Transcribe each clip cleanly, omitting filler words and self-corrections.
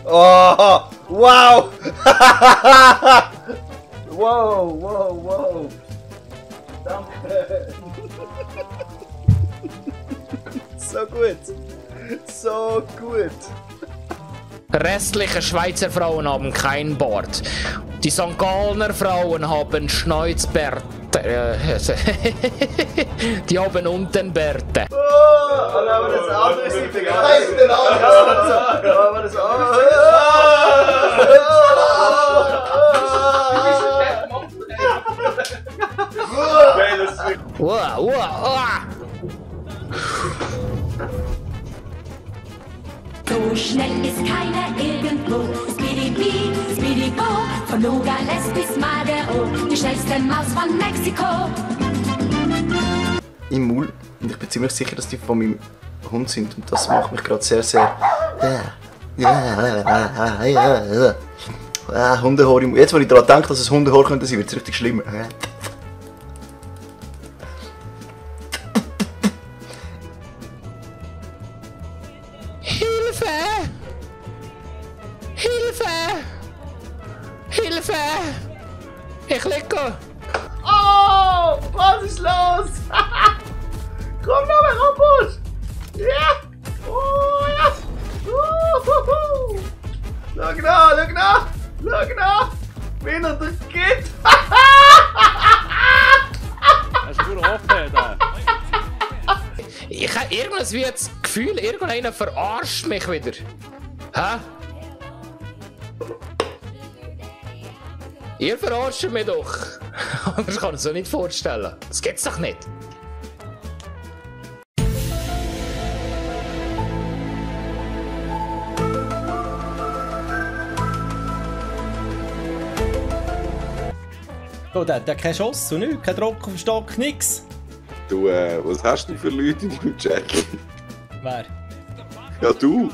Oh, wow! Wow, wow, wow! Danke! So gut! So gut! Restliche Schweizer Frauen haben kein Bart. Die St. Gallener Frauen haben Schneuzbärte. Die haben unten Bärte. Oh, aber das andere ist nicht geil! Aber das andere... Wow, wow, wow. So schnell ist keiner irgendwo. Speedy-Bee, Speedy-Bo, von Nogales bis Madero, die schnellste Maus von Mexiko. Im Maul. Und ich bin ziemlich sicher, dass die von meinem Hund sind. Und das macht mich gerade sehr, sehr... Hundehaar im Maul. Jetzt, wo ich daran denke, dass es Hundehaar könnte sein, wird es richtig schlimm. Hilfe! Hilfe! Hilfe! Ich liege! Oh! Was ist los? Komm noch mal, Robot! Ja! Oh ja! Schau nach! Schau nach! Schau nach! Wie er das geht! Hast du nur offen da? Ich habe irgendwas wie das Gefühl, irgendeiner verarscht mich wieder. Hä? Ihr verarscht mich doch. Das kann ich mir so nicht vorstellen. Das gibt's doch nicht. Oh, der hat keinen Schuss und nichts, kein Druck auf den Stock, nix. Du, was hast du für Leute in deinem Chat? Wer? Ja, du!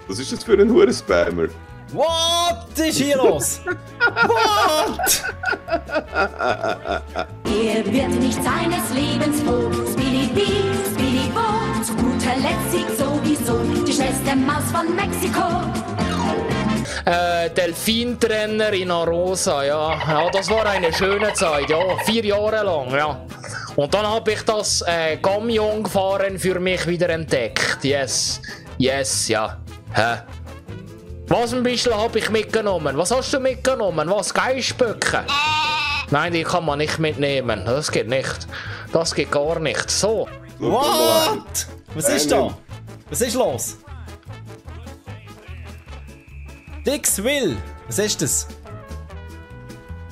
Was ist das für ein Huren-Spammer? What ist hier los? What? Er wird nicht seines Lebens froh. Speedy-Bee, Speedy-Bo, zu guter Letzt siegt sowieso die schnellste Maus von Mexiko. Delfintrenner in Arosa, ja. Das war eine schöne Zeit, ja. 4 Jahre lang, ja. Und dann habe ich das Camion-Fahren für mich wieder entdeckt. Yes. Yes, ja. Hä? Was ein bisschen habe ich mitgenommen? Was hast du mitgenommen? Was? Geißböcke? Nein, die kann man nicht mitnehmen. Das geht nicht. Das geht gar nicht. So. What? Was ist da? Was ist los? Dixville, was ist das?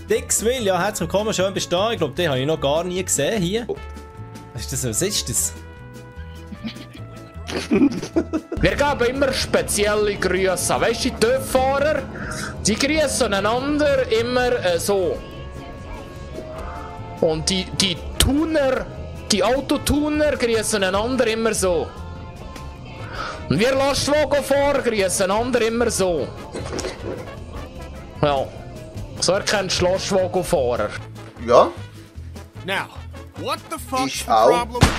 Dixville, ja, herzlich willkommen, schön bist du da. Ich glaube, den habe ich noch gar nie gesehen hier. Was ist das? Was ist das? Wir geben immer spezielle Grüße. Weißt du, die TÜV-Fahrer, die grüßen einander immer so. Und die Tuner, die Autotuner grüßen einander immer so. Und wir Lastwagenfahrer grüßen einander immer so. Ja, so erkennst du Lastwagenfahrer. Ja? Now, what the fuck's Ich the auch. problem?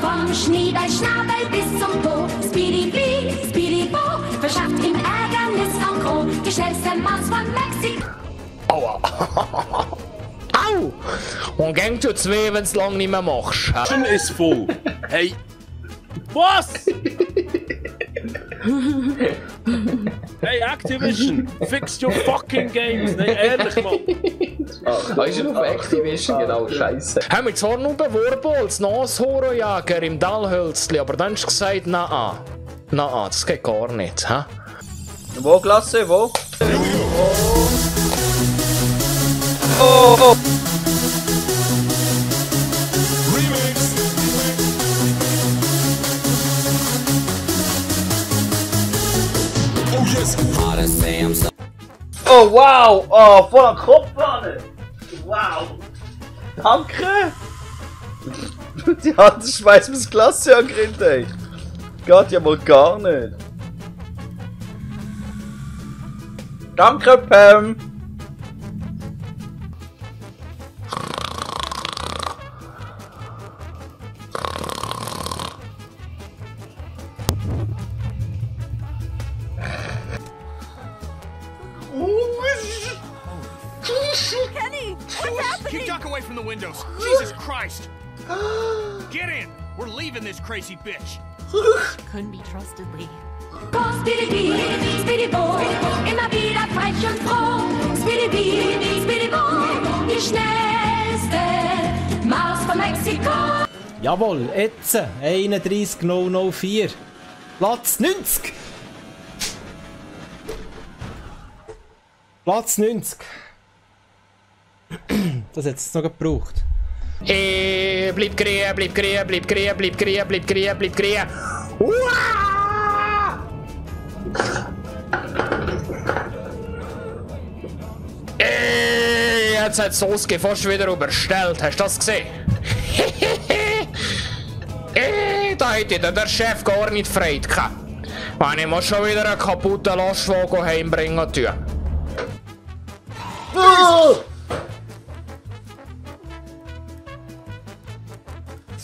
Vom Schneeballschnabel bis zum Po. Speedy-Bee, Speedy-Bo, verschafft ihm Ärgernis en gros. Die schnellste Maus von Mexiko. Aua. Au! Und gäng tut's weh, wenn's lang nicht mehr machst. Schon ist voll. Hey. Was? Hey Activision, fix your fucking games. Nein, ehrlich mal. Weißt du noch auf Activision? Genau, scheiße. Haben wir zwar noch beworben als Nashornjäger im Dalhölzli, aber dann hast du gesagt, nein. Na, das geht gar nicht, hä? Wo, Klasse, wo? Oh! Oh, wow! Oh, voll am Kopfbahn! Wow! Danke! Die Hand schmeißt mir das Klasse angerinnt, ey! Geht ja mal gar nicht! Danke, Pam! Kenny, what's Keep happening? duck away from the windows. Jesus Christ. Get in. We're leaving this crazy bitch. Couldn't be trusted, Lee. Speedy Bee, Speedy Bo, immer wieder falsch und froh. Speedy Bee, Speedy Bo, die schnellste Maus von Mexiko. Jawohl, jetzt 31.004. Platz 90. Platz 90. Das hat es noch gebraucht. Bleib grün, bleib grün, bleib grün, bleib grün, bleib grün, bleib grün. Uah! Jetzt hat Soske fast wieder überstellt. Hast du das gesehen? Da hätte der Chef gar nicht Freude gehabt. Wenn ich muss schon wieder einen kaputten Lastwagen heimbringen tun.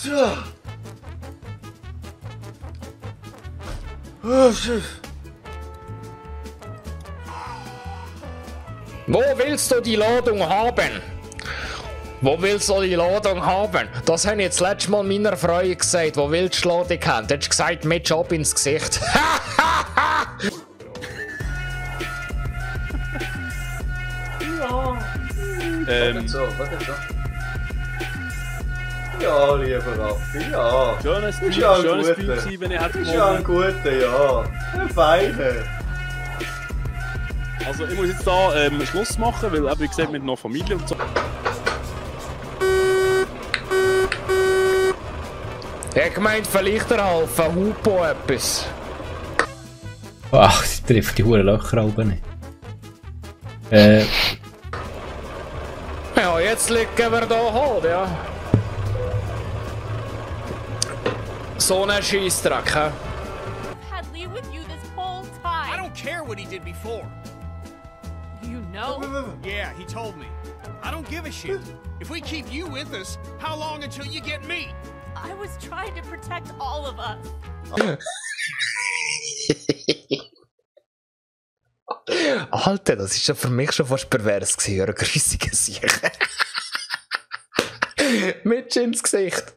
Tja. Oh, shit. Wo willst du die Ladung haben? Wo willst du die Ladung haben? Das habe ich jetzt letztes Mal meiner Frau gesagt. Wo willst du die Ladung haben? Du hast gesagt, mit Job ins Gesicht. So, warte so. Ja, lieber Raffi, ja. Schönes Ist ja ein Spiel guter. gewesen, wenn ich hätte Ist ja ein gewonnen. guter, ja. Ein feiner. Also ich muss jetzt da Schluss machen, weil wie gesagt, mit noch Familie und so. Ich meinte, vielleicht helfen Hupo etwas. Ach, sie trifft die Huren Löcher oben nicht. Ja, jetzt liegen wir da halt, ja. So ein Scheissdreck, hä? Had Lee with you this whole I time. don't care what he did before. You know? Yeah, he told me. I don't give a shit. If we keep you with us, how long until you get me? I was trying to protect all of us. Alter, das ist ja für mich schon fast pervers gewesen, eure grüssigen Sicher. Mit ins Gesicht.